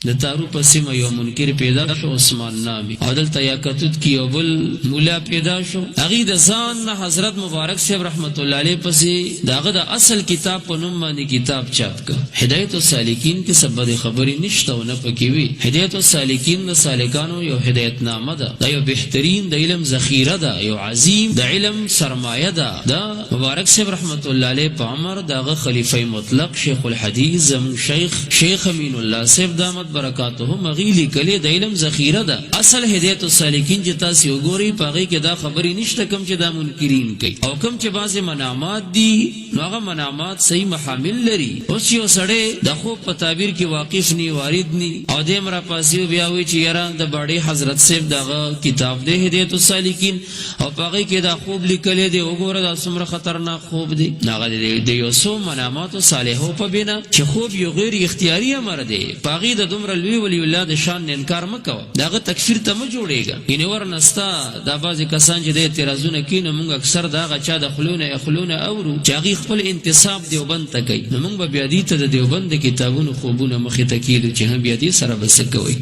د تارو په سیمه یو منکر پیدا شو عثمان نامی او دلته یاکتوت کی یو بل مولا پیدا شو هغی د ځان نه حضرت مبارک صاحب رحمت الله علیه پسی د هغه د اصل کتاب په نوم باندی کتاب چاپ کړ. هدایت السالکین کی څه بدی خبری نشته او نه پکی وی. هدایت السالکین د سالکانو یو هدایت نامه ده. دا یو بهترین د علم ذخیره ده، یو عظیم د علم سرمایه ده. د. مبارک صاحب رحمت الله علیه په امر د هغه خلیفه مطلق شیخ الحدیث زموږ شیخ شیخ امین الله صاحب دامت برکاتهم هغوی لیکلې د علم ذخیره ده اصل هدایت السالکین چې تاسې وګورئ په هغې کې دا خبرې نشته کوم چې دا منکرین کوي او کوم چې بعضې منامات دي نو هغه منامات صحیح محامل لري. اوس چې یو سړی د خوب په تعبیر کې واقف نی وارد نی او دی هم راپاڅي او بیا وایي چې یاره د باړې حضرت صاحب د هغه کتاب دی هدایت السالکین او په هغې کې دا خوب لیکلی دی، وګوره دا څومره خطرناک خوب دی. نو هغه د یو څو مناماتو صالحو په بنا چې خوب یو غیر اختیاري امر دی، په هغې د دومره لوی ولی الله د شان نه انکار مه کوه، د هغه تکفیر ته مه جوړېږه. یعنې ورنه ستا دا بعضې کسان چې دا اعتراضونه کوي نو موږ اکثر د هغه چا د خولو نه خولو نه اورو چې هغوی خپل انتساب دیوبند ته کوي، نو موږ به بیا دوی ته د دیوبند د کتابونو خوبونه مخې ته کېږدو چې ها بیا دې سره به څه کوئ.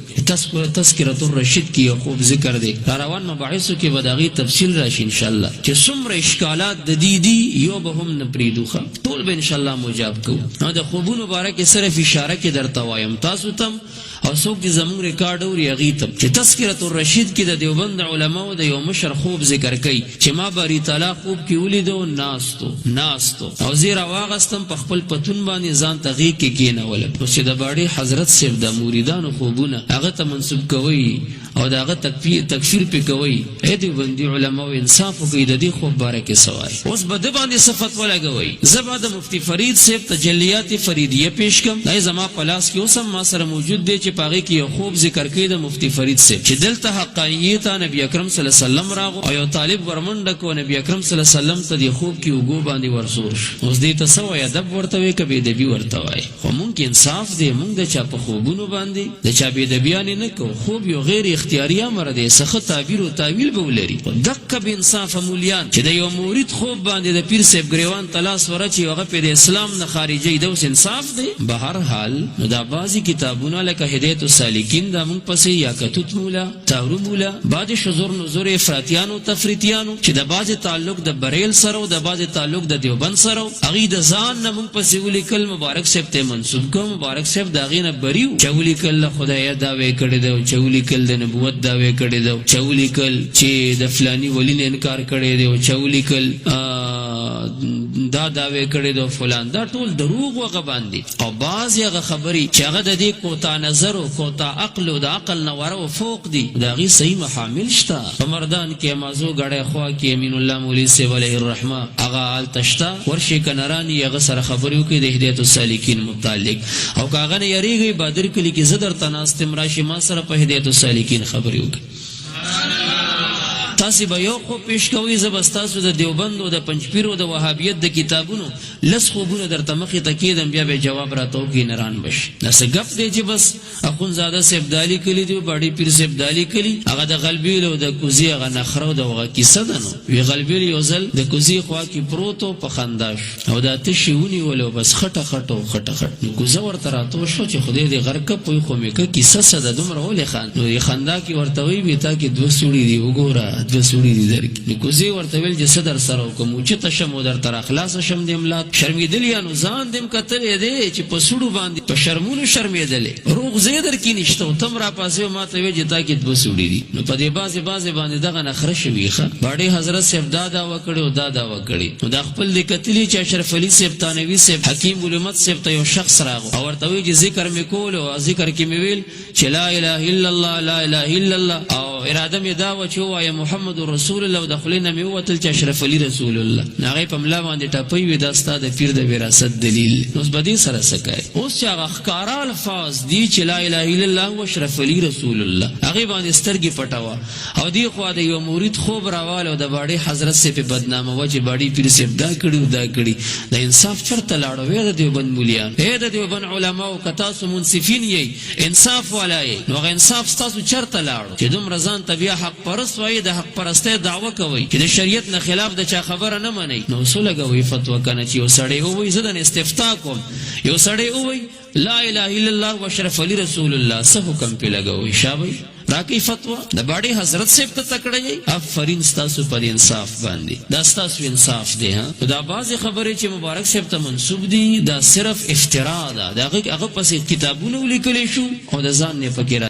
تذکرة الرشید کې یو خوب ذکر دی، را روان مباحثو کې به د هغې تفصیل راشي ان شاء الله، چې څومره اشکالات د دې دي یو به هم نه پرېږدو، ښه ټول به ان شاء الله مجاب کوو. نو د خوبونو باره کې صرف اشاره کې درته وایم تاسو ته هم او څوک چې زموږ ریکارډ اوري هغوی ته هم، چې تذکرة الرشید کې د دیوبند علماوو د یو مشر خوب ذکر کوي چې ما باري تعالی خوب کې ولیده او ناست و ناست و او زه یې راواغستم په خپل پتون باندې ځان ته غېږ کې کېنولم. اوس چې د باړې حضرت صیب د مریدانو خوبونه هغه ته منسوب کوئ او د هغه تکفیر پرې کوئ، ای دیوبندي علماوو انصاف وکړئ د دې خوب باره کې څه وایئ؟ اوس به ده باندې څه فتوا لګوئ؟ زه به د مفتي فرید صیب تجلیات فریدیه پیش کړم، دا یې زما په لاس کې اوس هم ما سره موجود دی چې په هغې کې یو خوب ذکر کوي د مفتي فرید صیب چې دلته حقانیې ته نبي اکرم صلی الله علیه وسلم راغو او یو طالب ورمنډه کړه او نبي اکرم صلی الله علیه وسلم ته دې خوب کې اوږو باندې ورزور شو. اوس دې ته څه وایې ادب ورته وایې که بې ادبي ورته وایې؟ خو مونږ کې انصاف دی، مونږ د چا په خوبونو باندې د چا بې ادبیانې نه کوو، خوب یو غیر اختیاري امر دی، څه ښه تعبیر او تاویل به ولري، خو دقه بې انصافه مولیان چې د یو مورید خوب باندې د پیر صاحب ګریوان ته لاس ور اچوي او هغه پرې د اسلام نه خارجوي، دا اوس انصاف دی؟ بهر حال نو دا بعضې کتابونه لکه هدایت السالکین دا مونږ پسې یا کتوت مولا، تارو مولا، بعضې شذور نذور افراطیانو او تفریطیانو چې د بعضې تعلق د بریل سره و د بعضې تعلق د دیوبند سره و هغوی د ځان نه مونږ پسې ولیکل مبارک صاحب ته یې منسوب کړ مبارک صاحب د هغې نه بري و چا ولیکل له خدایه دعوه یې کړې ده او چا ولیکل د نبوت دعوه یې کړې ده او چا ولیکل چې د فلاني ولي نه انکار کړی دی او چا ولیکل دا دعوه یې کړې ده او فلان دا ټول دروغ و هغه باندې. او بعضې هغه خبرې چې هغه د دې کوتاه نظر او کوتاه عقل او د عقل نه وره او فوق دي د هغې صحیح محامل شته. په مردان کې مازو ګړی خوا کې امین الله مولوي صاحب علیه الرحمه هغه هلته شته ورشئ که نران یې هغه سره خبرې وکړئ د هدایت السالکین متعلق او که هغه نه یریږئ بادر کلي کې زه درته ناست یم راشئ ما سره په هدایت السالکین خبرې وکړئ. تاسې به یو خوب پیش کوئ زه به ستاسو د دیوبند او د پنجپیر او د وهابیت د کتابونو لس خوبونه درته مخې ته کېږدم بیا به جواب راته وکړې نران به شې. دا څه ګپ دی چې بس اخوندزاده صاحب دا لیکلي دي او باړي پیر صاحب دا لیکلي. هغه د غلبېل او د کوزې هغه نخره او د هغه کیسه ده نو. وي غلبېل یو ځل د کوزې خوا کې پروت و په خندا شو او دا تشې ونیولې او بس خټه خټه او خټه خټ. نو کوزه ورته راتو شوه چې خدای دې غرق که پوی خو مې که کیسه څه ده دومره ولې خاندې؟ نو یې خندا کې ورته وایي وي تا کې دوه سوړي دي وګوره دوه سوړي دي درکې. نو کوزې ورته ویل چې څه درسره وکړم اوچته شم او درته راخلاصه شم دې ملا شرمېدلي یا نو ځان دې هم کتلی دی چې په سوړو باندې په شرمونو شرمېدلی روغ ځای درکې نشته او ته هم راپاڅې او ماته وایې چې تا کې دوه سوړي دي نو په دې بعضې بعضې باندې دغه نخره شوي ښه باډې حضرت صاحب دا دعوه کړې او دا دعوه کړې نو دا خپل دې کتلي چې اشرف علي صاحب تانوي صاحب حکیم علومت صاحب ته یو شخص راغو او ورته وایي چې ذکر مې کولو او ذکر کې مې ویل چې لا اله الا الله لا اله الا الله او اراده مې دا وه چې ووایم محمد رسول الله او د خولې نه مې ووتل چې اشرف علي رسول الله نو هغه یې په ملا باندې ټپۍ وي دا ستا د پیر د وراثت دلیل دی نو اوس به دې سره څه کوې اوس چې هغه ښکاره الفاظ دي چې لا اله الا الله او اشرف علي رسول الله هغې باندې سترګې پټوه او دې خوا د یوه مرید خوب راواله او د باړې حضرت صاحب پې بدناموه چې باړې پیر صاحب دا کړي او دا کړي دا انصاف چرته لاړو ای د دیوبند مولیانو ای د دیوبند علماو که تاسو منصفین یئ انصاف والا یئ نو هغه انصاف ستاسو چرته لاړو چې دومره ځان ته بیا حق پرست وایئ د حق. پرستۍ دعوه کوئ چې د شریعت نه خلاف د چا خبره نه منئ، نو څه لګوئ فتوا کنه چې یو سړی ووایي زه درنه استفتاء کوم، یو سړی ووایي لا اله الا الله واشرف علی رسول الله، څه حکم پې لګوئ؟ شابه راکئ فتوا. د باړې حضرت صاحب ته تکړه یئ، افرین ستاسو په دې انصاف باندې، دا ستاسو انصاف دی ها. نو دا بعضې خبرې چې مبارک صاحب ته منسوب دي دا صرف افتراء ده، د هغه هغه پسې کتابونه ولیکل شو او د ځان نه پکې را.